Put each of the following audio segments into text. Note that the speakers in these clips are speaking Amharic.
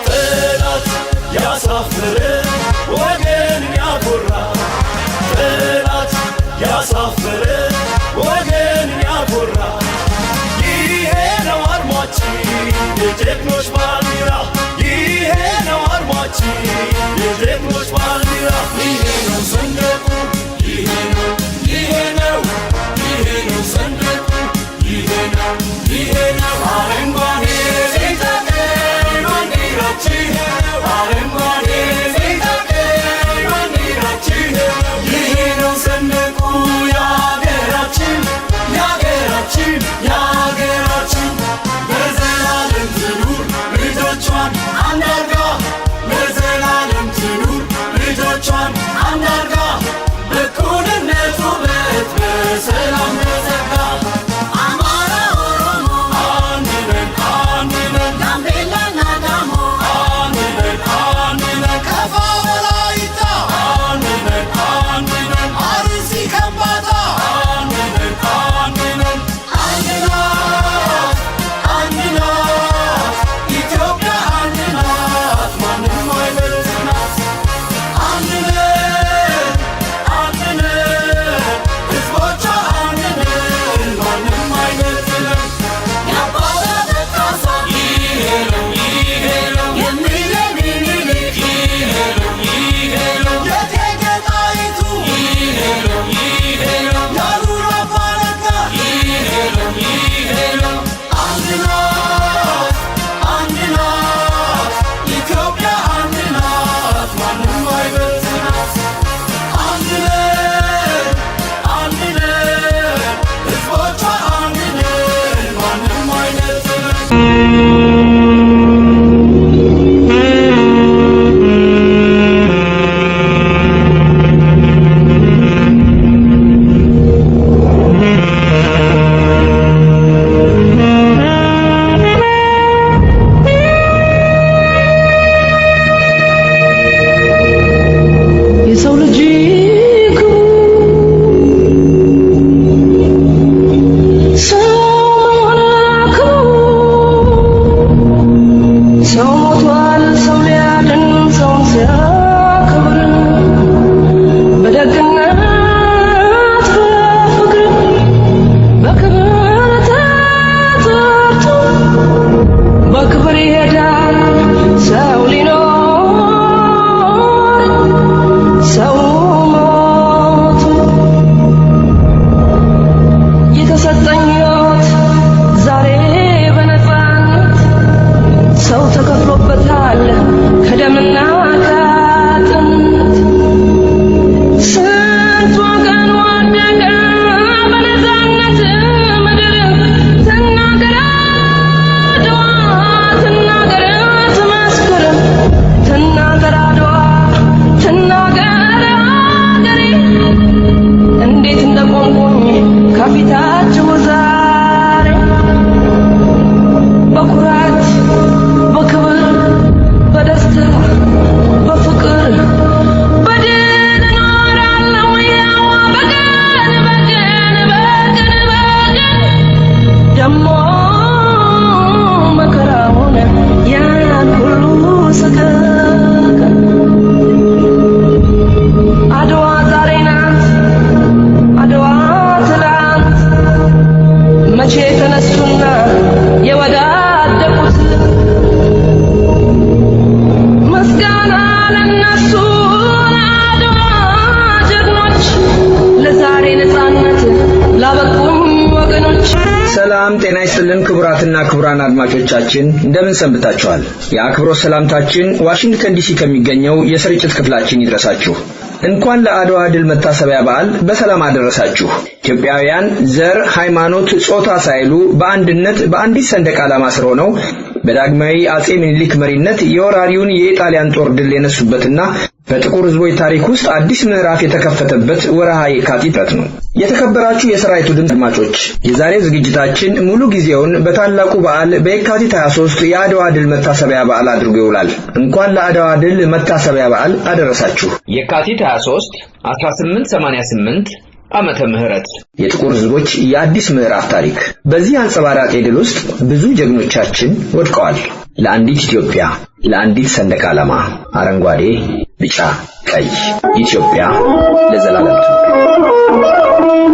ጠላት ያሳፍር፣ ወገን ያኮራ። ጠላት ያሳፍር፣ ወገን ያኮራ። ይሄ ነው አርማችን፣ የጀግኖች ባንዲራ። ይሄ ነው አርማችን፣ የጀግኖች ባንዲራ። ይሄ ነው ሰንደቁ፣ ይሄ ነው፣ ይሄ ነው፣ ይሄ ነው ሰንደቁ፣ ይሄ ነው፣ ይሄ ነው። አረንጓዴ፣ ቢጫ፣ ቀይ ባንዲራችን፣ አረንጓዴ፣ ቢጫ፣ ቀይ ባንዲራችን። ይሄ ነው ሰንደቁ የአገራችን፣ የአገራችን፣ የአገራችን። ለዘላለም ትኑር ልጆቿን አንድ አርጋ፣ ለዘላለም ትኑር ልጆቿን አንድ አርጋ፣ በእኩልነት ውበት በሰላም በጸጋ። አማራ፣ ኦሮሞ አንድ ነን፣ አንድ ነን። ጋምቤላና ጋሞ አንድ ነን፣ አንድ ነን። ከፋ፣ ወላይታ አንድ ነን፣ አንድ ነን። አርሲ፣ ከምባታ አንድ ነን፣ አንድ ነን። አንድ ናት፣ አንድ ናት ኢትዮጵያ፣ አንድ ናት፣ ማንም አይበልጥናት። አንድ ነን፣ አንድ ነን፣ ሕዝቦቿ አንድ ነን፣ ማንም አይበልጥነን። ይሄ ነው፣ ይሄ ነው የሚለሚኒሊክ፣ ይሄ ነው፣ ይሄ ነው የእቴጌ ጣይቱ፣ ይሄ ነው፣ ይሄ ነው የአሉላ አባ ነጋ፣ ይሄ ነው፣ ይሄ ነው። አንድ ናት፣ አንድ ናት ኢትዮጵያ፣ አንድ ናት፣ ማንም አይበልጥናት። አንድ ነን፣ አንድ ነን፣ ሕዝቦቿ አንድ ነን፣ ማንም አይነጥለን። የሰው ልጅ ክቡር፣ ሰው መሆን ክቡር፣ ሰው ሞቷል ሰው ሊያድን ሰውን ሲያከብር፣ በደግነት፣ በፍቅር፣ በክብር ተጠርቶ በክብር ይሄዳል ሰው ሊኖር ሰው ሞቱ። የተሰጠኝ ሕይወት ዛሬ በነፃነት ሰው ተከፍሎበታል ከደምና ከአጥንት። ስንት ወገን ወደቀ በነፃነት ምድር። ትናገር አድዋ፣ ትናገር ትመስክር፣ ትናገር አድዋ፣ ትናገር አገሬ፣ እንዴት እንደቆምኩኝ ከፊታችሁ ዛሬ፣ በኩራት፣ በክብር፣ በደስታ፣ በፍቅር፣ በድል እኖራለሁ ያው በቀን በቀን በቀን በቀን። ደሞ መከራውን ያን ሁሉ ሰቀቀን። አድዋ ዛሬ ናት፣ አድዋ ትላንት፣ መቼ ተነሱና የወዳደቁት? ምስጋና ለነሱ ለአድዋ ጀግኖች፣ ለዛሬ ነፃነት ላበቁኝ ወገኖች። ሰላም ጤና ይስጥልን ክቡራትና ክቡራን አድማጮቻችን፣ እንደምን ሰንብታችኋል? የአክብሮት ሰላምታችን ዋሽንግተን ዲሲ ከሚገኘው የስርጭት ክፍላችን ይድረሳችሁ። እንኳን ለአድዋ ድል መታሰቢያ በዓል በሰላም አደረሳችሁ። ኢትዮጵያውያን ዘር፣ ሃይማኖት፣ ጾታ ሳይሉ በአንድነት በአንዲት ሰንደቅ ዓላማ ስር ሆነው በዳግማዊ አጼ ምኒልክ መሪነት የወራሪውን የኢጣሊያን ጦር ድል የነሱበትና በጥቁር ሕዝቦች ታሪክ ውስጥ አዲስ ምዕራፍ የተከፈተበት ወርሃ የካቲት ነው። የተከበራችሁ የሰራዊቱ ድምፅ አድማጮች፣ የዛሬው ዝግጅታችን ሙሉ ጊዜውን በታላቁ በዓል በየካቲት 23 የአድዋ ድል መታሰቢያ በዓል አድርጎ ይውላል። እንኳን ለአድዋ ድል መታሰቢያ በዓል አደረሳችሁ። የካቲት 23 1888 ዓመተ ምህረት የጥቁር ሕዝቦች የአዲስ ምዕራፍ ታሪክ። በዚህ አንጸባራቂ ድል ውስጥ ብዙ ጀግኖቻችን ወድቀዋል። ለአንዲት ኢትዮጵያ፣ ለአንዲት ሰንደቅ ዓላማ፣ አረንጓዴ፣ ቢጫ፣ ቀይ ኢትዮጵያ ለዘላለም ትኑር።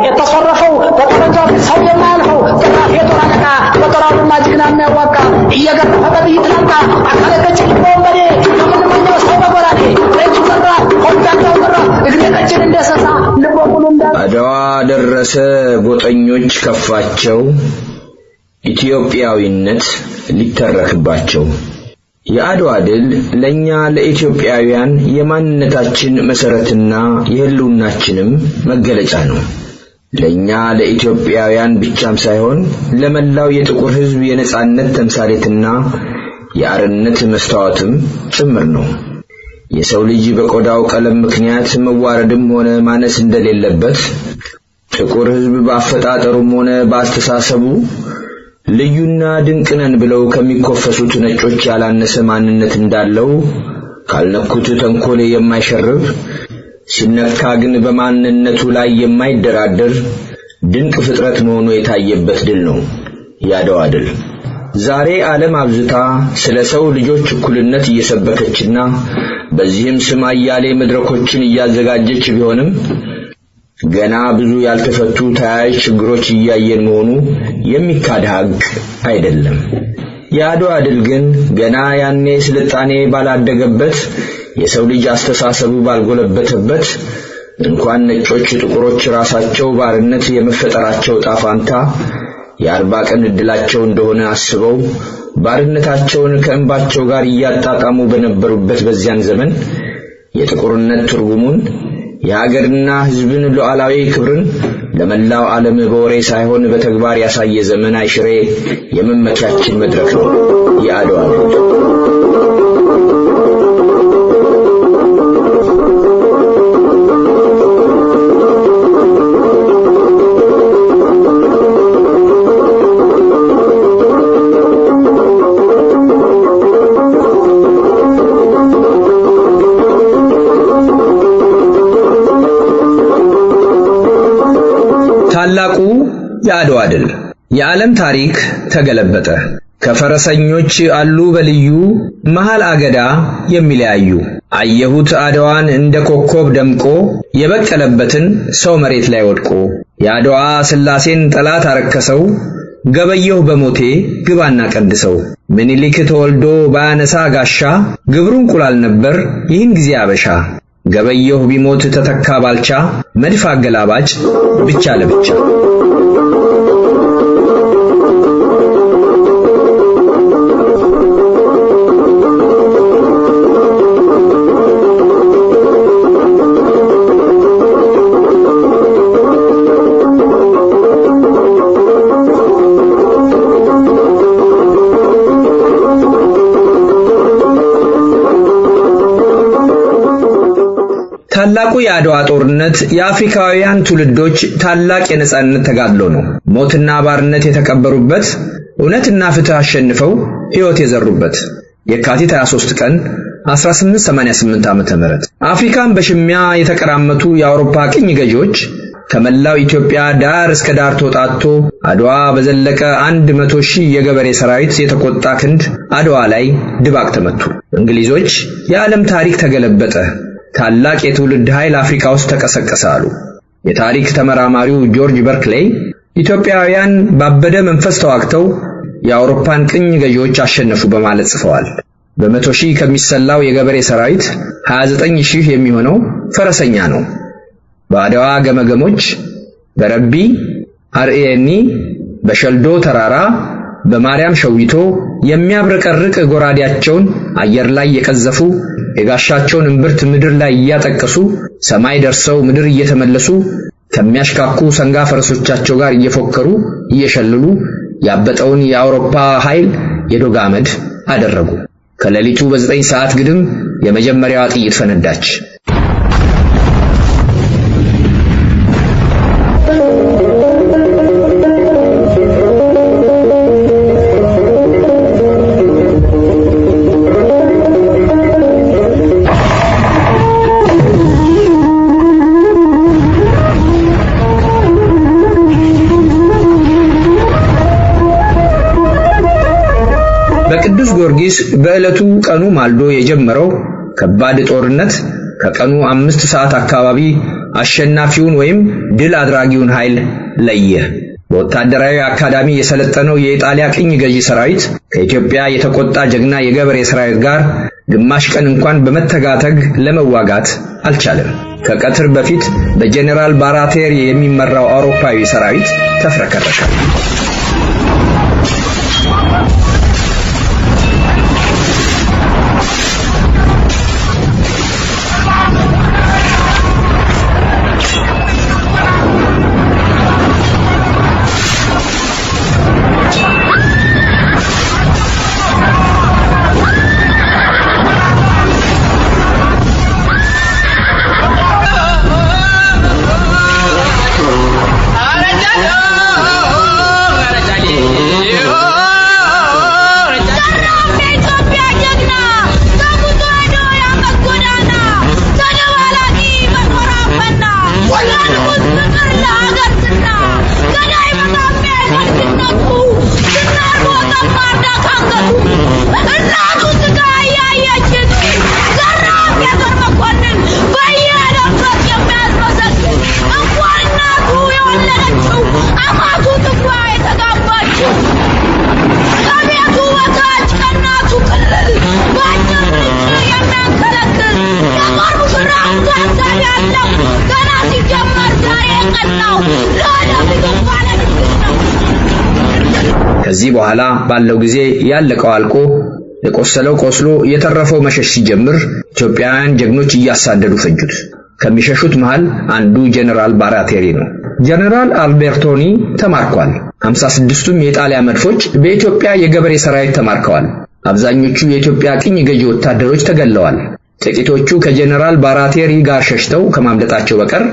የተሰረፈው በጠመንጃ ሰው የማያልፈው ዘራፍ የጦር አለቃ በጦር ጀግና የሚያዋጋ እየገረፈ በጥይት ላንቃ አካለ ቀጭን በወንበዴ ከምንመኛው ሰው በጎራዴ ረጅ ዘራ ኮምጫጫው ዘራ እግሬ ቀጭን እንደ ሰሳ ልበ ሙሉ እንዳ አድዋ ደረሰ ጎጠኞች ከፋቸው፣ ኢትዮጵያዊነት ሊተረክባቸው። የአድዋ ድል ለኛ ለኢትዮጵያውያን የማንነታችን መሰረትና የህልውናችንም መገለጫ ነው። ለኛ ለኢትዮጵያውያን ብቻም ሳይሆን ለመላው የጥቁር ሕዝብ የነጻነት ተምሳሌትና የአርነት መስታወትም ጭምር ነው። የሰው ልጅ በቆዳው ቀለም ምክንያት መዋረድም ሆነ ማነስ እንደሌለበት፣ ጥቁር ሕዝብ በአፈጣጠሩም ሆነ በአስተሳሰቡ ልዩና ድንቅ ነን ብለው ከሚኮፈሱት ነጮች ያላነሰ ማንነት እንዳለው፣ ካልነኩት ተንኮል የማይሸርብ፣ ሲነካ ግን በማንነቱ ላይ የማይደራደር ድንቅ ፍጥረት መሆኑ የታየበት ድል ነው የአድዋ ድል። ዛሬ ዓለም አብዝታ ስለ ሰው ልጆች እኩልነት እየሰበከችና በዚህም ስም አያሌ መድረኮችን እያዘጋጀች ቢሆንም፣ ገና ብዙ ያልተፈቱ ተያያዥ ችግሮች እያየን መሆኑ የሚካድ ሀቅ አይደለም። የአድዋ ድል ግን ገና ያኔ ስልጣኔ ባላደገበት፣ የሰው ልጅ አስተሳሰቡ ባልጎለበተበት፣ እንኳን ነጮች ጥቁሮች ራሳቸው ባርነት የመፈጠራቸው ዕጣ ፋንታ የ40 ቀን ዕድላቸው እንደሆነ አስበው ባርነታቸውን ከእንባቸው ጋር እያጣጣሙ በነበሩበት በዚያን ዘመን፣ የጥቁርነት ትርጉሙን፣ የሀገርና ሕዝብን ሉዓላዊ ክብርን ለመላው ዓለም በወሬ ሳይሆን በተግባር ያሳየ ዘመን አይሽሬ የመመኪያችን መድረክ ነው የአድዋ ድል። ታላቁ የአድዋ ድል፣ የዓለም ታሪክ ተገለበጠ። ከፈረሰኞች አሉ በልዩ መሃል አገዳ የሚለያዩ፣ አየሁት አድዋን እንደ ኮከብ ደምቆ፣ የበቀለበትን ሰው መሬት ላይ ወድቆ። የአድዋ ስላሴን ጠላት አረከሰው፣ ገበየሁ በሞቴ ግባና ቀድሰው። ምኒልክ ተወልዶ ባያነሳ ጋሻ፣ ግብሩ እንቁላል ነበር ይህን ጊዜ አበሻ። ገበየሁ ቢሞት ተተካ ባልቻ፣ መድፍ አገላባጭ ብቻ ለብቻ። ታላቁ የአድዋ ጦርነት የአፍሪካውያን ትውልዶች ታላቅ የነጻነት ተጋድሎ ነው። ሞትና ባርነት የተቀበሩበት፣ እውነትና ፍትህ አሸንፈው ሕይወት የዘሩበት። የካቲት 23 ቀን 1888 ዓ.ም አፍሪካን በሽሚያ የተቀራመቱ የአውሮፓ ቅኝ ገዢዎች ከመላው ኢትዮጵያ ዳር እስከ ዳር ተውጣጥቶ አድዋ በዘለቀ 100,000 የገበሬ ሰራዊት የተቆጣ ክንድ አድዋ ላይ ድባቅ ተመቱ። እንግሊዞች የዓለም ታሪክ ተገለበጠ፣ ታላቅ የትውልድ ኃይል አፍሪካ ውስጥ ተቀሰቀሰ አሉ። የታሪክ ተመራማሪው ጆርጅ በርክሌይ ኢትዮጵያውያን ባበደ መንፈስ ተዋግተው የአውሮፓን ቅኝ ገዢዎች አሸነፉ በማለት ጽፈዋል። በ100,000 ከሚሰላው የገበሬ ሰራዊት 29,000 የሚሆነው ፈረሰኛ ነው። በአድዋ ገመገሞች፣ በረቢ አርኤኒ፣ በሸልዶ ተራራ፣ በማርያም ሸዊቶ የሚያብረቀርቅ ጎራዴያቸውን አየር ላይ የቀዘፉ፣ የጋሻቸውን እምብርት ምድር ላይ እያጠቀሱ፣ ሰማይ ደርሰው ምድር እየተመለሱ፣ ከሚያሽካኩ ሰንጋ ፈረሶቻቸው ጋር እየፎከሩ እየሸለሉ ያበጠውን የአውሮፓ ኃይል የዶግ አመድ አደረጉ። ከሌሊቱ በ9 ሰዓት ግድም የመጀመሪያዋ ጥይት ፈነዳች። በቅዱስ ጊዮርጊስ በዕለቱ ቀኑ ማልዶ የጀመረው ከባድ ጦርነት ከቀኑ 5 ሰዓት አካባቢ አሸናፊውን ወይም ድል አድራጊውን ኃይል ለየ። በወታደራዊ አካዳሚ የሰለጠነው የኢጣሊያ ቅኝ ገዢ ሰራዊት ከኢትዮጵያ የተቆጣ ጀግና የገበሬ ሰራዊት ጋር ግማሽ ቀን እንኳን በመተጋተግ ለመዋጋት አልቻለም። ከቀትር በፊት በጄኔራል ባራቴሪ የሚመራው አውሮፓዊ ሰራዊት ተፍረከረከ። የቀናው፣ ለወደፊቱ ባለ ድግስ ነው። ከዚህ በኋላ ባለው ጊዜ ያለቀው አልቆ፣ የቆሰለው ቆስሎ፣ የተረፈው መሸሽ ሲጀምር ኢትዮጵያውያን ጀግኖች እያሳደዱ ፈጁት። ከሚሸሹት መሃል አንዱ ጀነራል ባራቴሪ ነው። ጀነራል አልቤርቶኒ ተማርኳል። 56ቱም የጣሊያ መድፎች በኢትዮጵያ የገበሬ ሰራዊት ተማርከዋል። አብዛኞቹ የኢትዮጵያ ቅኝ ገዢ ወታደሮች ተገለዋል። ጥቂቶቹ ከጀነራል ባራቴሪ ጋር ሸሽተው ከማምለጣቸው በቀር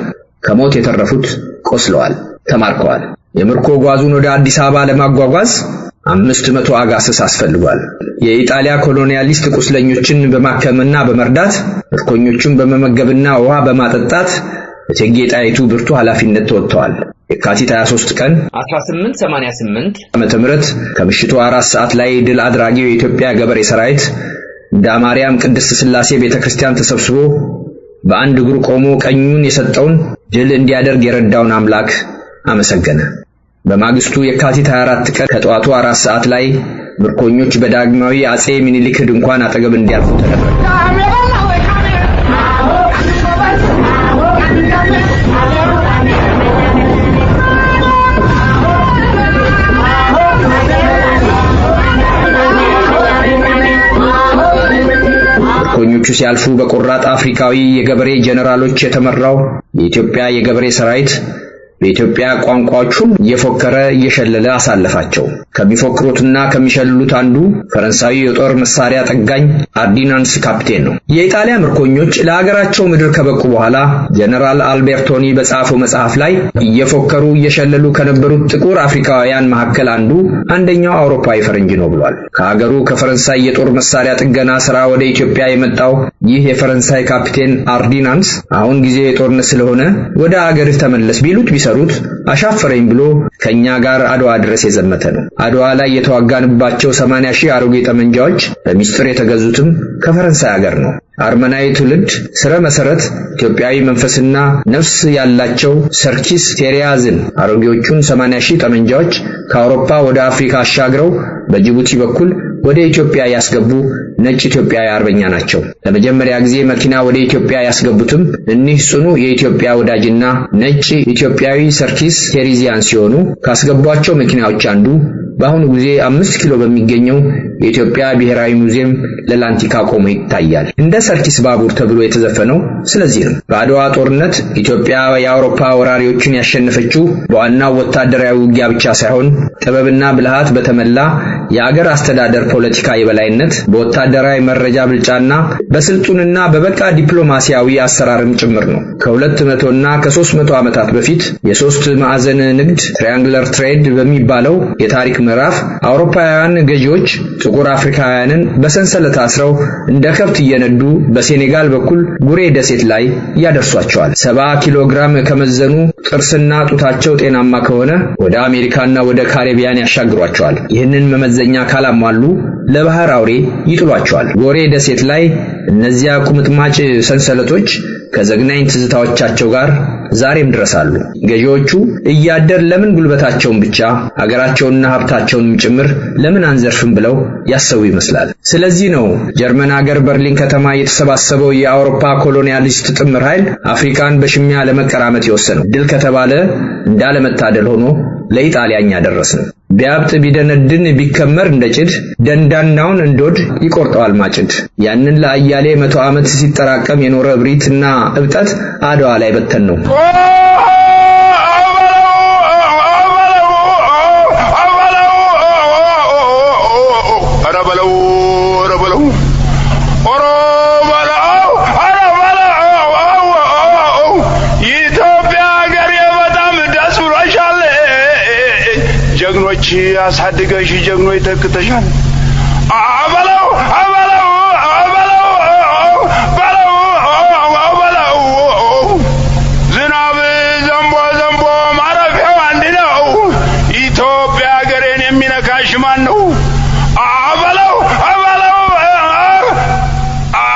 ከሞት የተረፉት ቆስለዋል፣ ተማርከዋል። የምርኮ ጓዙን ወደ አዲስ አበባ ለማጓጓዝ 500 አጋሰስ አስፈልጓል። የኢጣሊያ ኮሎኒያሊስት ቁስለኞችን በማከምና በመርዳት፣ ምርኮኞቹን በመመገብና ውሃ በማጠጣት እቴጌ ጣይቱ ብርቱ ኃላፊነት ተወጥተዋል። የካቲት 23 ቀን 1888 ዓመተ ምህረት ከምሽቱ 4 ሰዓት ላይ ድል አድራጊው የኢትዮጵያ ገበሬ ሰራዊት እንዳ ማርያም ቅድስት ሥላሴ ቤተክርስቲያን ተሰብስቦ በአንድ እግሩ ቆሞ ቀኙን የሰጠውን፣ ድል እንዲያደርግ የረዳውን አምላክ አመሰገነ። በማግስቱ የካቲት 24 ቀን ከጠዋቱ 4 ሰዓት ላይ ምርኮኞች በዳግማዊ አጼ ሚኒሊክ ድንኳን አጠገብ እንዲያልፉ ተደረገ። ምርኮኞቹ ሲያልፉ በቆራጥ አፍሪካዊ የገበሬ ጀነራሎች የተመራው የኢትዮጵያ የገበሬ ሰራዊት በኢትዮጵያ ቋንቋዎች ሁሉ እየፎከረ እየሸለለ አሳለፋቸው። ከሚፎክሩትና ከሚሸልሉት አንዱ ፈረንሳዊ የጦር መሳሪያ ጠጋኝ አርዲናንስ ካፕቴን ነው። የኢጣሊያ ምርኮኞች ለሀገራቸው ምድር ከበቁ በኋላ ጀነራል አልቤርቶኒ በጻፈው መጽሐፍ ላይ እየፎከሩ እየሸለሉ ከነበሩት ጥቁር አፍሪካውያን መካከል አንዱ አንደኛው አውሮፓዊ ፈረንጅ ነው ብሏል። ከሀገሩ ከፈረንሳይ የጦር መሳሪያ ጥገና ስራ ወደ ኢትዮጵያ የመጣው ይህ የፈረንሳይ ካፕቴን አርዲናንስ አሁን ጊዜ የጦርነት ስለሆነ ወደ አገርህ ተመለስ ቢሉት ቢሰሩት አሻፈረኝ ብሎ ከኛ ጋር አድዋ ድረስ የዘመተ ነው። አድዋ ላይ የተዋጋንባቸው 80 ሺህ አሮጌ ጠመንጃዎች በሚስጥር የተገዙትም ከፈረንሳይ ሀገር ነው። አርመናዊ ትውልድ ስረ መሰረት ኢትዮጵያዊ መንፈስና ነፍስ ያላቸው ሰርኪስ ቴሪያዝን አሮጌዎቹን 80 ሺህ ጠመንጃዎች ከአውሮፓ ወደ አፍሪካ አሻግረው በጅቡቲ በኩል ወደ ኢትዮጵያ ያስገቡ ነጭ ኢትዮጵያዊ አርበኛ ናቸው። ለመጀመሪያ ጊዜ መኪና ወደ ኢትዮጵያ ያስገቡትም እኒህ ጽኑ የኢትዮጵያ ወዳጅና ነጭ ኢትዮጵያዊ ሰርኪስ ቴሪዚያን ሲሆኑ ካስገቧቸው መኪናዎች አንዱ በአሁኑ ጊዜ 5 ኪሎ በሚገኘው የኢትዮጵያ ብሔራዊ ሙዚየም ለላንቲካ ቆሞ ይታያል። እንደ ሰርኪስ ባቡር ተብሎ የተዘፈነው ስለዚህ ነው። በአድዋ ጦርነት ኢትዮጵያ የአውሮፓ ወራሪዎችን ያሸነፈችው በዋናው ወታደራዊ ውጊያ ብቻ ሳይሆን ጥበብና ብልሃት በተመላ የአገር አስተዳደር ፖለቲካ የበላይነት፣ በወታደራዊ መረጃ ብልጫና በስልጡንና በበቃ ዲፕሎማሲያዊ አሰራርም ጭምር ነው። ከ200 እና ከ300 ዓመታት በፊት የሶስት ማዕዘን ንግድ triangular trade በሚባለው የታሪክ ምዕራፍ አውሮፓውያን ገዢዎች ጥቁር አፍሪካውያንን በሰንሰለት አስረው እንደ ከብት እየነዱ በሴኔጋል በኩል ጉሬ ደሴት ላይ ያደርሷቸዋል። 70 ኪሎ ግራም ከመዘኑ፣ ጥርስና ጡታቸው ጤናማ ከሆነ ወደ አሜሪካና ወደ ካሪቢያን ያሻግሯቸዋል። ይህንን መመዘኛ ካላሟሉ ለባህር አውሬ ይጥሏቸዋል። ጎሬ ደሴት ላይ እነዚያ ቁምጥማጭ ሰንሰለቶች ከዘግናኝ ትዝታዎቻቸው ጋር ዛሬም ድረስ አሉ። ገዢዎቹ እያደር ለምን ጉልበታቸውን ብቻ፣ አገራቸውንና ሀብታቸውንም ጭምር ለምን አንዘርፍም ብለው ያሰቡ ይመስላል። ስለዚህ ነው ጀርመን አገር በርሊን ከተማ የተሰባሰበው የአውሮፓ ኮሎኒያሊስት ጥምር ኃይል አፍሪካን በሽሚያ ለመቀራመት የወሰነው። ድል ከተባለ እንዳለመታደል ሆኖ ለኢጣሊያ እኛ ደረስን። ቢያብጥ ቢደነድን ቢከመር እንደ ጭድ፣ ደንዳናውን እንዶድ ይቆርጠዋል ማጭድ። ያንን ለአያሌ መቶ ዓመት ሲጠራቀም የኖረ እብሪትና እብጠት አድዋ ላይ በተን ነው። ኧረ በለው፣ ኧረ በለው፣ ኧረ በለው፣ ኧረ በለው! ኢትዮጵያ ሀገሬ በጣም ደስ ብሎሻል። ጀግኖች አሳድገሽ ጀግኖች ተክተሻል። በለው በለው በለው በለው በለው! ዝናብ ዘንቦ ዘንቦ ማረፊያው አንድ ነው። ኢትዮጵያ ሀገሬን የሚነካሽ ማን ነው? በለው በለው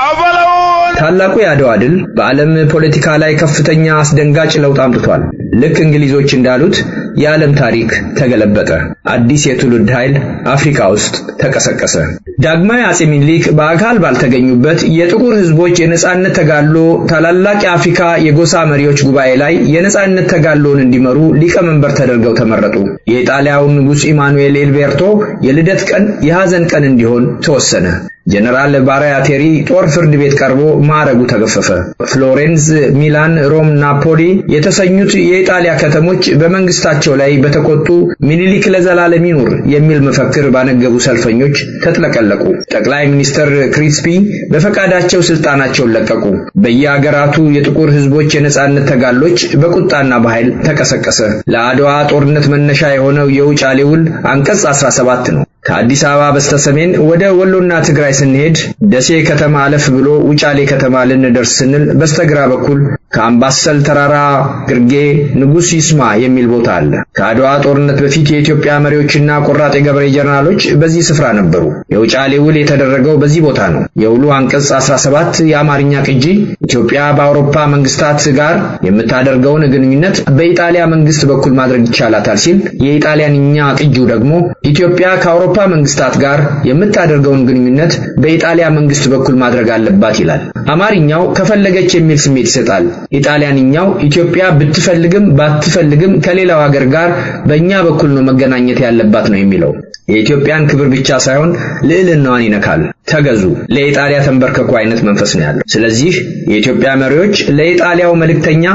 በለው! ታላቁ የአድዋ ድል በዓለም ፖለቲካ ላይ ከፍተኛ አስደንጋጭ ለውጥ አምጥቷል። ልክ እንግሊዞች እንዳሉት የዓለም ታሪክ ተገለበጠ። አዲስ የትውልድ ኃይል አፍሪካ ውስጥ ተቀሰቀሰ። ዳግማዊ አጼ ሚኒሊክ በአካል ባልተገኙበት የጥቁር ሕዝቦች የነጻነት ተጋድሎ ታላላቅ የአፍሪካ የጎሳ መሪዎች ጉባኤ ላይ የነጻነት ተጋድሎን እንዲመሩ ሊቀመንበር ተደርገው ተመረጡ። የኢጣሊያው ንጉሥ ኢማኑኤል ኤልቤርቶ የልደት ቀን የሐዘን ቀን እንዲሆን ተወሰነ። ጀነራል ባራያቴሪ ጦር ፍርድ ቤት ቀርቦ ማዕረጉ ተገፈፈ። ፍሎሬንስ፣ ሚላን፣ ሮም፣ ናፖሊ የተሰኙት የኢጣሊያ ከተሞች በመንግስታቸው ላይ በተቆጡ ሚኒሊክ ለዘላለም ይኑር የሚል መፈክር ባነገቡ ሰልፈኞች ተጥለቀለቁ። ጠቅላይ ሚኒስትር ክሪስፒ በፈቃዳቸው ስልጣናቸውን ለቀቁ። በየአገራቱ የጥቁር ህዝቦች የነጻነት ተጋድሎች በቁጣና በኃይል ተቀሰቀሰ። ለአድዋ ጦርነት መነሻ የሆነው የውጫሌ ውል አንቀጽ 17 ነው። ከአዲስ አበባ በስተሰሜን ወደ ወሎና ትግራይ ስንሄድ ደሴ ከተማ አለፍ ብሎ ውጫሌ ከተማ ልንደርስ ስንል በስተግራ በኩል ከአምባሰል ተራራ ግርጌ ንጉሥ ይስማ የሚል ቦታ አለ። ከአድዋ ጦርነት በፊት የኢትዮጵያ መሪዎችና ቆራጥ የገበሬ ጀነራሎች በዚህ ስፍራ ነበሩ። የውጫሌ ውል የተደረገው በዚህ ቦታ ነው። የውሉ አንቀጽ 17 የአማርኛ ቅጂ ኢትዮጵያ በአውሮፓ መንግስታት ጋር የምታደርገውን ግንኙነት በኢጣሊያ መንግስት በኩል ማድረግ ይቻላታል ሲል፣ የኢጣሊያንኛ ቅጂው ደግሞ ኢትዮጵያ ከአውሮፓ መንግስታት ጋር የምታደርገውን ግንኙነት በኢጣሊያ መንግስት በኩል ማድረግ አለባት ይላል። አማርኛው ከፈለገች የሚል ስሜት ይሰጣል። ኢጣሊያንኛው ኢትዮጵያ ብትፈልግም ባትፈልግም ከሌላው ሀገር ጋር በእኛ በኩል ነው መገናኘት ያለባት ነው የሚለው። የኢትዮጵያን ክብር ብቻ ሳይሆን ልዕልናዋን ይነካል። ተገዙ፣ ለኢጣሊያ ተንበርከኩ አይነት መንፈስ ነው ያለው። ስለዚህ የኢትዮጵያ መሪዎች ለኢጣሊያው መልእክተኛ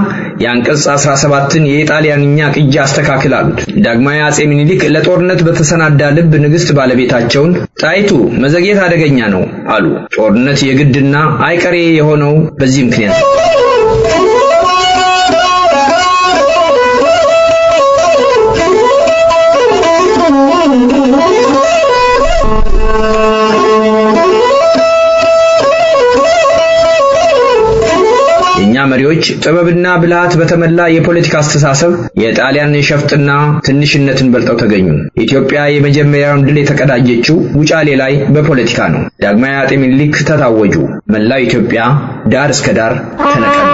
የአንቀጽ 17ን የኢጣሊያንኛ ቅጂ አስተካክል አሉት። ዳግማዊ አጼ ሚኒሊክ ለጦርነት በተሰናዳ ልብ ንግስት ባለቤታቸውን ጣይቱ መዘግየት አደገኛ ነው አሉ። ጦርነት የግድና አይቀሬ የሆነው በዚህ ምክንያት ነው። የኛ መሪዎች ጥበብና ብልሃት በተመላ የፖለቲካ አስተሳሰብ የጣሊያን ሸፍጥና ትንሽነትን በልጠው ተገኙ። ኢትዮጵያ የመጀመሪያውን ድል የተቀዳጀችው ውጫሌ ላይ በፖለቲካ ነው። ዳግማዊ አጤ ሚኒሊክ ተታወጁ። መላው ኢትዮጵያ ዳር እስከ ዳር ተነቀነቀ።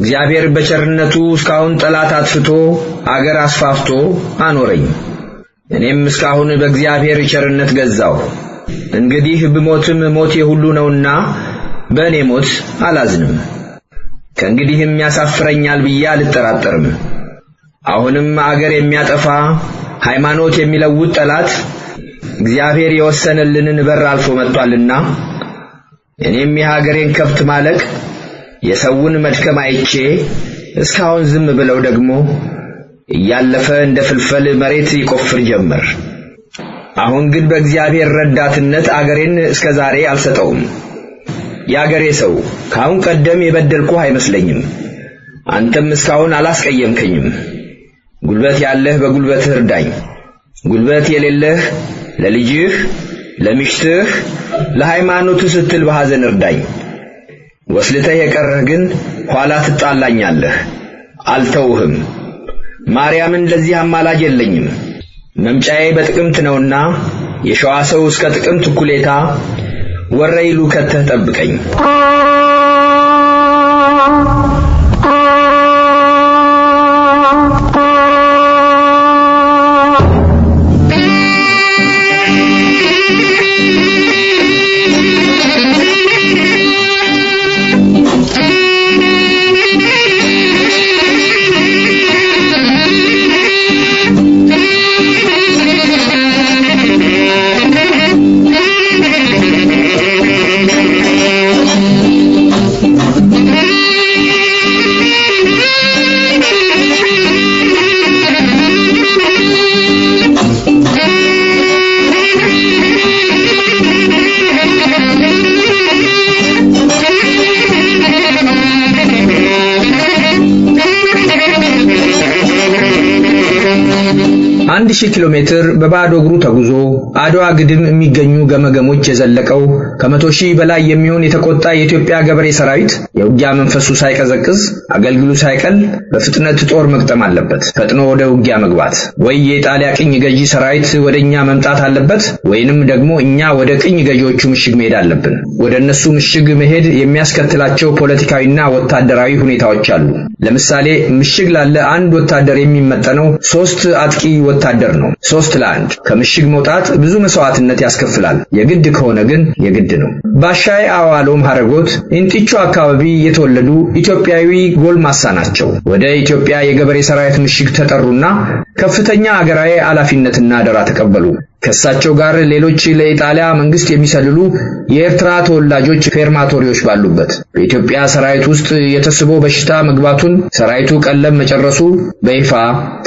እግዚአብሔር በቸርነቱ እስካሁን ጠላት አጥፍቶ አገር አስፋፍቶ አኖረኝ። እኔም እስካሁን በእግዚአብሔር ቸርነት ገዛሁ። እንግዲህ ብሞትም ሞቴ ሁሉ ነውና በእኔ ሞት አላዝንም። ከእንግዲህም ያሳፍረኛል ብዬ አልጠራጠርም። አሁንም አገር የሚያጠፋ ሃይማኖት የሚለውጥ ጠላት እግዚአብሔር የወሰነልንን በር አልፎ መጥቷልና እኔም የሀገሬን ከብት ማለቅ የሰውን መድከም አይቼ እስካሁን ዝም ብለው ደግሞ እያለፈ እንደ ፍልፈል መሬት ይቆፍር ጀመር። አሁን ግን በእግዚአብሔር ረዳትነት አገሬን እስከዛሬ አልሰጠውም። የአገሬ ሰው ካሁን ቀደም የበደልኩህ አይመስለኝም። አንተም እስካሁን አላስቀየምከኝም። ጉልበት ያለህ በጉልበትህ እርዳኝ፣ ጉልበት የሌለህ ለልጅህ፣ ለሚስትህ፣ ለሃይማኖትህ ስትል በሐዘን እርዳኝ። ወስልተህ የቀረህ ግን ኋላ ትጣላኛለህ፣ አልተውህም። ማርያምን ለዚህ አማላጅ የለኝም። መምጫዬ በጥቅምት ነውና የሸዋ ሰው እስከ ጥቅምት እኩሌታ ወረይሉ ከተህ ጠብቀኝ። 1000 ኪሎ ሜትር በባዶ እግሩ ተጉዞ አድዋ ግድም የሚገኙ ገመገሞች የዘለቀው ከ100,000 በላይ የሚሆን የተቆጣ የኢትዮጵያ ገበሬ ሰራዊት የውጊያ መንፈሱ ሳይቀዘቅዝ አገልግሉ ሳይቀል በፍጥነት ጦር መግጠም አለበት። ፈጥኖ ወደ ውጊያ መግባት ወይ የኢጣሊያ ቅኝ ገዢ ሰራዊት ወደኛ መምጣት አለበት፣ ወይንም ደግሞ እኛ ወደ ቅኝ ገዢዎቹ ምሽግ መሄድ አለብን። ወደ እነሱ ምሽግ መሄድ የሚያስከትላቸው ፖለቲካዊና ወታደራዊ ሁኔታዎች አሉ። ለምሳሌ ምሽግ ላለ አንድ ወታደር የሚመጠነው 3 አጥቂ ወታደር ነው። 3 ለ1። ከምሽግ መውጣት ብዙ መስዋዕትነት ያስከፍላል። የግድ ከሆነ ግን የግድ ነው። ባሻይ አዋሎም ሐረጎት እንጢቾ አካባቢ የተወለዱ ኢትዮጵያዊ ጎልማሳ ናቸው። ወደ ኢትዮጵያ የገበሬ ሰራዊት ምሽግ ተጠሩና ከፍተኛ አገራዊ ኃላፊነትና አደራ ተቀበሉ። ከሳቸው ጋር ሌሎች ለኢጣሊያ መንግስት የሚሰልሉ የኤርትራ ተወላጆች ፌርማቶሪዎች ባሉበት በኢትዮጵያ ሰራዊት ውስጥ የተስቦ በሽታ መግባቱን ሰራዊቱ ቀለም መጨረሱ በይፋ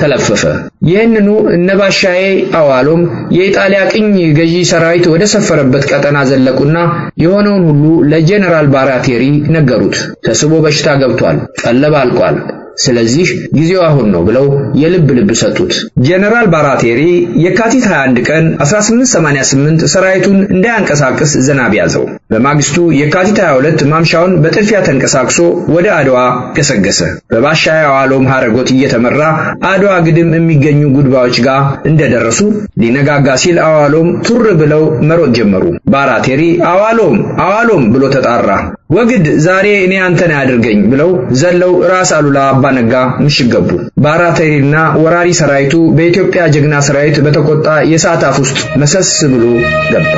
ተለፈፈ። ይህንኑ እነባሻዬ አዋሎም የኢጣሊያ ቅኝ ገዢ ሰራዊት ወደ ሰፈረበት ቀጠና ዘለቁና የሆነውን ሁሉ ለጄኔራል ባራቴሪ ነገሩት። ተስቦ በሽታ ገብቷል፣ ቀለብ አልቋል፣ ስለዚህ ጊዜው አሁን ነው ብለው የልብ ልብ ሰጡት። ጄኔራል ባራቴሪ የካቲት 21 ቀን 1888 ሰራዊቱን እንዳያንቀሳቅስ ዝናብ ያዘው። በማግስቱ የካቲት 22 ማምሻውን በጥድፊያ ተንቀሳቅሶ ወደ አድዋ ገሰገሰ። በባሻዬ አዋሎም ሐረጎት እየተመራ አድዋ ግድም የሚገኙ ጉድባዎች ጋር እንደደረሱ ሊነጋጋ ሲል አዋሎም ቱር ብለው መሮጥ ጀመሩ። ባራቴሪ አዋሎም አዋሎም ብሎ ተጣራ። ወግድ ዛሬ እኔ አንተን አያድርገኝ ብለው ዘለው ራስ አሉላ አባነጋ ምሽግ ገቡ። ባራቴሪና ወራሪ ሰራዊቱ በኢትዮጵያ ጀግና ሰራዊት በተቆጣ የእሳት አፍ ውስጥ መሰስ ብሎ ገባ።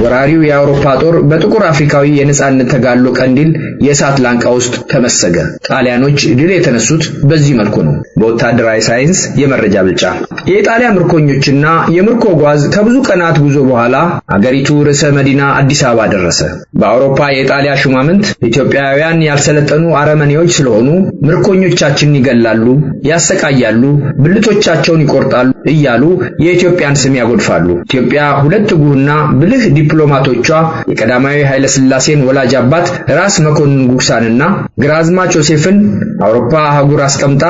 ወራሪው የአውሮፓ ጦር በጥቁር አፍሪካዊ የነጻነት ተጋድሎ ቀንዲል የእሳት ላንቃ ውስጥ ተመሰገ። ጣሊያኖች ድል የተነሱት በዚህ መልኩ ነው። በወታደራዊ ሳይንስ የመረጃ ብልጫ የኢጣሊያ ምርኮኞችና የምርኮ ጓዝ ከብዙ ቀናት ጉዞ በኋላ አገሪቱ ርዕሰ መዲና አዲስ አበባ ደረሰ። በአውሮፓ የኢጣሊያ ሹማምንት ኢትዮጵያውያን ያልሰለጠኑ አረመኔዎች ስለሆኑ ምርኮኞቻችንን ይገላሉ፣ ያሰቃያሉ፣ ብልቶቻቸውን ይቆርጣሉ እያሉ የኢትዮጵያን ስም ያጎድፋሉ። ኢትዮጵያ ሁለት ትጉህና ብልህ ዲፕሎማቶቿ የቀዳማዊ ኃይለ ሥላሴን ወላጅ አባት ራስ መኮንን ጉግሳንና ግራዝማች ዮሴፍን አውሮፓ አህጉር አስቀምጣ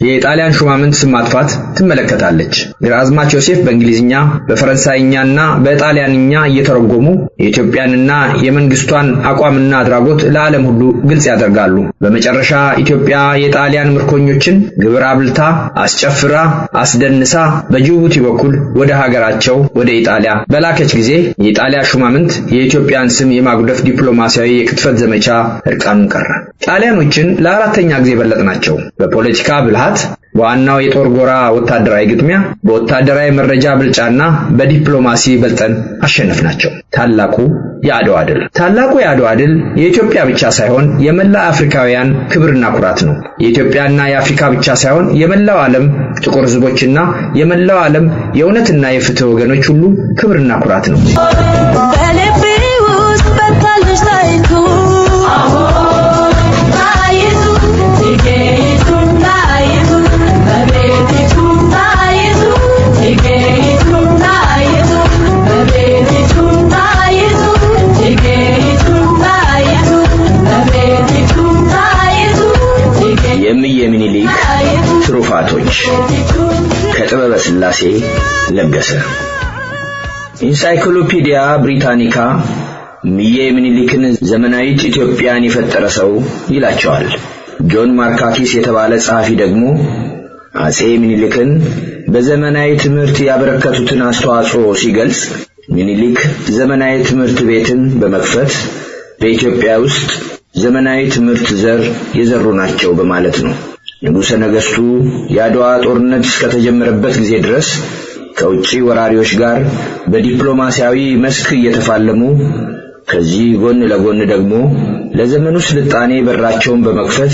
የኢጣሊያን ሹማምንት ስም ማጥፋት ትመለከታለች። ግራዝማች ዮሴፍ በእንግሊዝኛ በፈረንሳይኛና በጣሊያንኛ እየተረጎሙ የኢትዮጵያንና የመንግስቷን አቋምና አድራጎት ለዓለም ሁሉ ግልጽ ያደርጋሉ። በመጨረሻ ኢትዮጵያ የጣሊያን ምርኮኞችን ግብር አብልታ አስጨፍራ አስደንሳ በጅቡቲ በኩል ወደ ሀገራቸው ወደ ኢጣሊያ በላከች ጊዜ የኢጣሊያ ሹማምንት የኢትዮጵያን ስም የማጉደፍ ዲፕሎማሲያዊ የቅጥፈት ዘመቻ እርቃኑን ቀረ። ጣሊያኖችን ለአራተኛ ጊዜ በለጥናቸው። በፖለቲካ ብልሃት፣ በዋናው የጦር ጎራ ወታደራዊ ግጥሚያ፣ በወታደራዊ መረጃ ብልጫና በዲፕሎማሲ በልጠን አሸነፍናቸው። ታላቁ የአድዋ ድል። ታላቁ የአድዋ ድል የኢትዮጵያ ብቻ ሳይሆን የመላ አፍሪካውያን ክብርና ኩራት ነው። የኢትዮጵያና የአፍሪካ ብቻ ሳይሆን የመላው ዓለም ጥቁር ሕዝቦችና የመላው ዓለም የእውነትና የፍትህ ወገኖች ሁሉ ክብርና ኩራት ነው። በልቤ ውስጥ በታለሽ ታይቱ ታይቱ እቴጌይቱ ታይቱ እመቤቲቱ ታይቱ እቴጌይቱ ታይቱ እመቤቲቱ ታይቱ እቴጌይቱ ታይቱ እመቤቲቱ ታይቱ የእምዬ ምኒልክ ታይቱ ትሩፋቶች። ከጥበበ ሥላሴ ለገሰ። ኢንሳይክሎፒዲያ ብሪታኒካ እምዬ ምኒልክን ዘመናዊት ኢትዮጵያን የፈጠረ ሰው ይላቸዋል። ጆን ማርካኪስ የተባለ ጸሐፊ ደግሞ አጼ ምኒልክን በዘመናዊ ትምህርት ያበረከቱትን አስተዋጽኦ ሲገልጽ ምኒልክ ዘመናዊ ትምህርት ቤትን በመክፈት በኢትዮጵያ ውስጥ ዘመናዊ ትምህርት ዘር የዘሩ ናቸው በማለት ነው። ንጉሠ ነገሥቱ የአድዋ ጦርነት እስከተጀመረበት ጊዜ ድረስ ከውጭ ወራሪዎች ጋር በዲፕሎማሲያዊ መስክ እየተፋለሙ ከዚህ ጎን ለጎን ደግሞ ለዘመኑ ስልጣኔ በራቸውን በመክፈት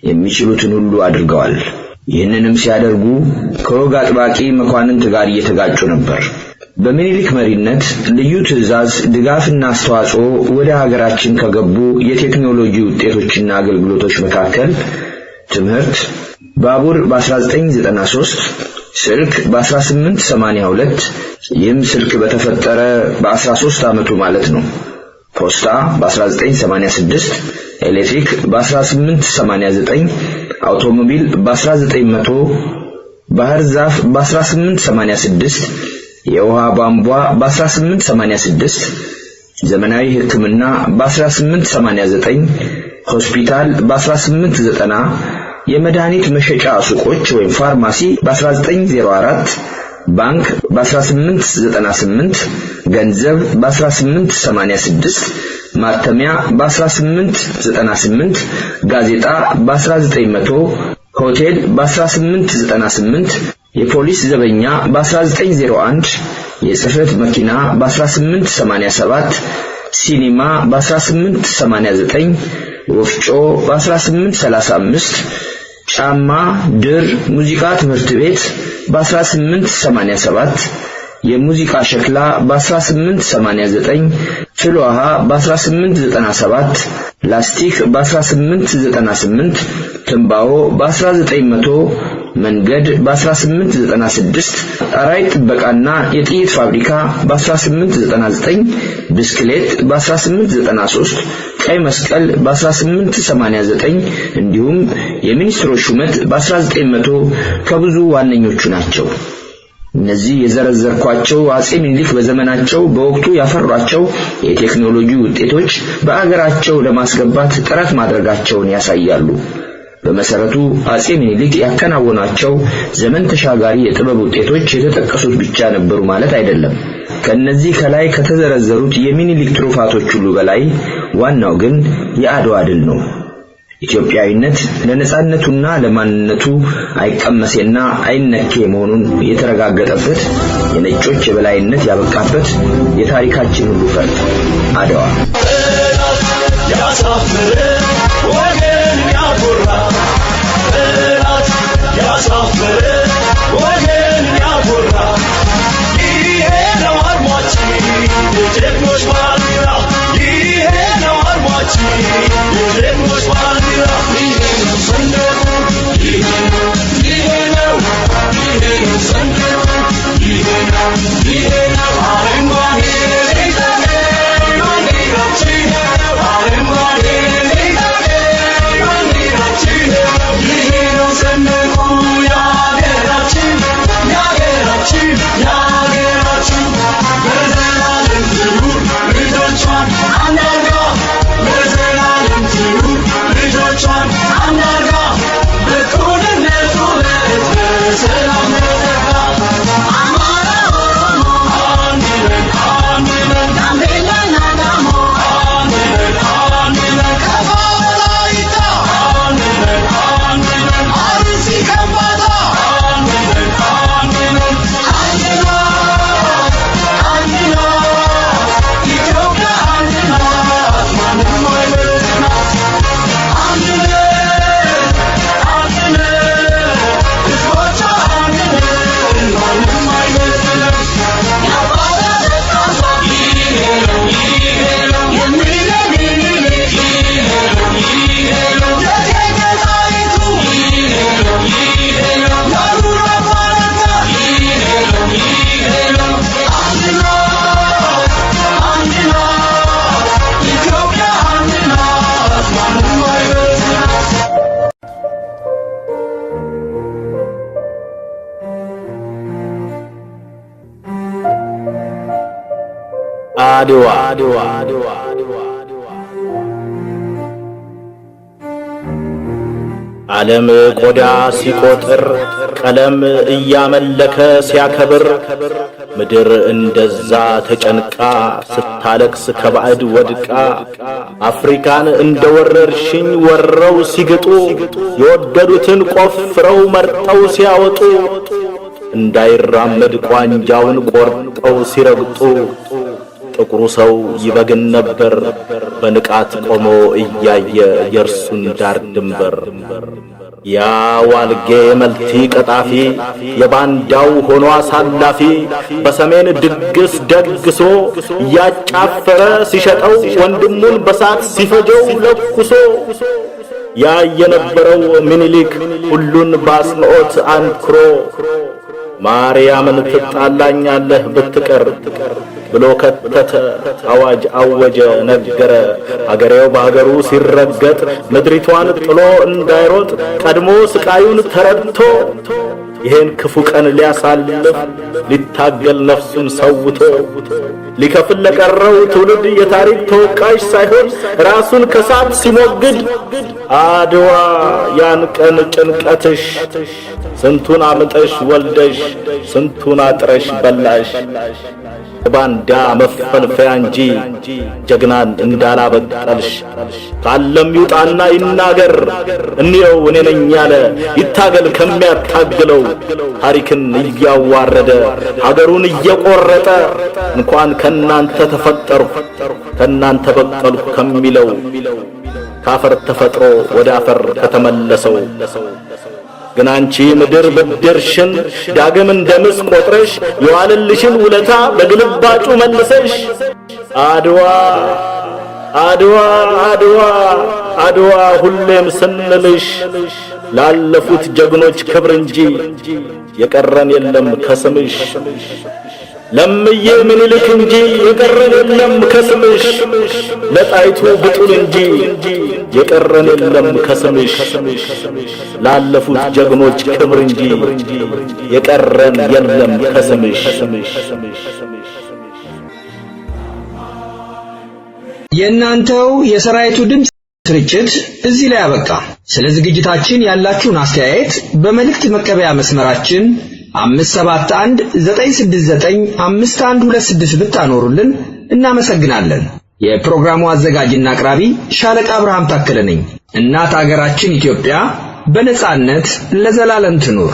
የሚችሉትን ሁሉ አድርገዋል። ይህንንም ሲያደርጉ ከወግ አጥባቂ መኳንንት ጋር እየተጋጩ ነበር። በምኒልክ መሪነት ልዩ ትዕዛዝ፣ ድጋፍና አስተዋጽኦ ወደ ሀገራችን ከገቡ የቴክኖሎጂ ውጤቶችና አገልግሎቶች መካከል ትምህርት፣ ባቡር በ1993፣ ስልክ በ1882፣ ይህም ስልክ በተፈጠረ በ13 ዓመቱ ማለት ነው። ፖስታ በ1986፣ ኤሌክትሪክ በ1889፣ አውቶሞቢል በ1900፣ ባህር ዛፍ በ1886፣ የውሃ ቧንቧ በ1886፣ ዘመናዊ ሕክምና በ1889፣ ሆስፒታል በ1890፣ የመድኃኒት መሸጫ ሱቆች ወይም ፋርማሲ በ1904፣ ባንክ በ1898፣ ገንዘብ በ1886፣ ማተሚያ በ1898፣ ጋዜጣ በ1900፣ ሆቴል በ1898፣ የፖሊስ ዘበኛ በ1901፣ የጽሕፈት መኪና በ1887፣ ሲኒማ በ1889፣ ወፍጮ በ1835፣ ጫማ፣ ድር፣ ሙዚቃ ትምህርት ቤት በ1887፣ የሙዚቃ ሸክላ በ1889፣ ፍልውሃ በ1897፣ ላስቲክ በ1898፣ ትንባሆ በ1900፣ መንገድ በ1896፣ አራዊት ጥበቃና የጥይት ፋብሪካ በ1899፣ ብስክሌት በ1893፣ ቀይ መስቀል በ1889 እንዲሁም የሚኒስትሮች ሹመት በ1900 ከብዙ ዋነኞቹ ናቸው። እነዚህ የዘረዘርኳቸው አጼ ምኒልክ በዘመናቸው በወቅቱ ያፈሯቸው የቴክኖሎጂ ውጤቶች በአገራቸው ለማስገባት ጥረት ማድረጋቸውን ያሳያሉ። በመሰረቱ አጼ ምኒልክ ያከናወኗቸው ዘመን ተሻጋሪ የጥበብ ውጤቶች የተጠቀሱት ብቻ ነበሩ ማለት አይደለም። ከነዚህ ከላይ ከተዘረዘሩት የሚኒሊክ ትሩፋቶች ሁሉ በላይ ዋናው ግን የአድዋ ድል ነው። ኢትዮጵያዊነት ለነጻነቱና ለማንነቱ አይቀመሴና አይነኬ መሆኑን የተረጋገጠበት፣ የነጮች የበላይነት ያበቃበት የታሪካችን ሁሉ ፈርጥ አድዋ። ያሳፍር ወገን ያኮራ፣ ጠላት ያሳፍር ወገን ያኮራ። ይሄ ነው አርማችን የጀግኖች ባንዲራ፣ ይሄ ነው አርማችን የጀግኖች ባንዲራ። ይሄ ነው ሰንደቁ፣ ይሄ ነው፣ ይሄ ነው፣ ይሄ ነው ሰንደቁ፣ ይሄ ነው፣ ይሄ ነው። አረንጓዴ ቢጫ ቀይ ባንዲራችን ነው፣ አረንጓዴ ቢጫ ቀይ አድዋ። ዓለም ቆዳ ሲቆጥር፣ ቀለም እያመለከ ሲያከብር፣ ምድር እንደዛ ተጨንቃ ስታለቅስ ከባዕድ ወድቃ፣ አፍሪካን እንደ ወረርሽኝ ወረው ሲግጡ፣ የወደዱትን ቆፍረው መርጠው ሲያወጡ፣ እንዳይራመድ ቋንጃውን ቆርጠው ሲረግጡ፣ ጥቁሩ ሰው ይበግን ነበር በንቃት ቆሞ እያየ የእርሱን ዳር ድንበር። ያ ዋልጌ መልቲ ቀጣፊ፣ የባንዳው ሆኖ አሳላፊ፣ በሰሜን ድግስ ደግሶ እያጫፈረ ሲሸጠው፣ ወንድሙን በሳት ሲፈጀው ለኩሶ፣ ያ የነበረው ምኒልክ ሁሉን ባጽንኦት አንክሮ ማርያምን ትጣላኛለህ ብትቀር ብሎ ከተተ፣ አዋጅ አወጀ፣ ነገረ። አገሬው በሀገሩ ሲረገጥ ምድሪቷን ጥሎ እንዳይሮጥ ቀድሞ ስቃዩን ተረድቶ፣ ይሄን ክፉ ቀን ሊያሳልፍ ሊታገል ነፍሱን ሰውቶ፣ ሊከፍል ለቀረው ትውልድ የታሪክ ተወቃሽ ሳይሆን ራሱን ከሳት ሲሞግድ፣ አድዋ ያን ቀን ጭንቀትሽ ስንቱን አምጠሽ ወልደሽ ስንቱን አጥረሽ በላሽ፣ ባንዳ መፈልፈያ እንጂ ጀግናን እንዳላበቀልሽ፣ ካለም ይውጣና ይናገር እንየው እኔ ነኝ ያለ፣ ይታገል ከሚያታግለው፣ ታሪክን እያዋረደ ሀገሩን እየቆረጠ፣ እንኳን ከናንተ ተፈጠርኩ ከናንተ በቀልኩ ከሚለው፣ ካፈር ተፈጥሮ ወደ አፈር ከተመለሰው። ግን አንቺ ምድር ብድርሽን ዳግም እንደምስ ቆጥረሽ የዋለልሽን ውለታ በግልባጩ መልሰሽ፣ አድዋ አድዋ አድዋ አድዋ ሁሌም ስንልሽ ላለፉት ጀግኖች ክብር እንጂ የቀረን የለም ከስምሽ። ለምዬ ምኒልክ እንጂ የቀረን የለም ከስምሽ። ለጣይቱ ብጡል እንጂ የቀረን የለም ከስምሽ። ላለፉት ጀግኖች ክብር እንጂ የቀረን የለም ከስምሽ። የእናንተው የሰራዊቱ ድምፅ ስርጭት እዚህ ላይ አበቃ። ስለ ዝግጅታችን ያላችሁን አስተያየት በመልእክት መቀበያ መስመራችን 571 969 5126 ብታኖሩልን እናመሰግናለን። የፕሮግራሙ አዘጋጅና አቅራቢ ሻለቃ አብርሃም ታከለ ነኝ። እናት አገራችን ኢትዮጵያ በነጻነት ለዘላለም ትኑር።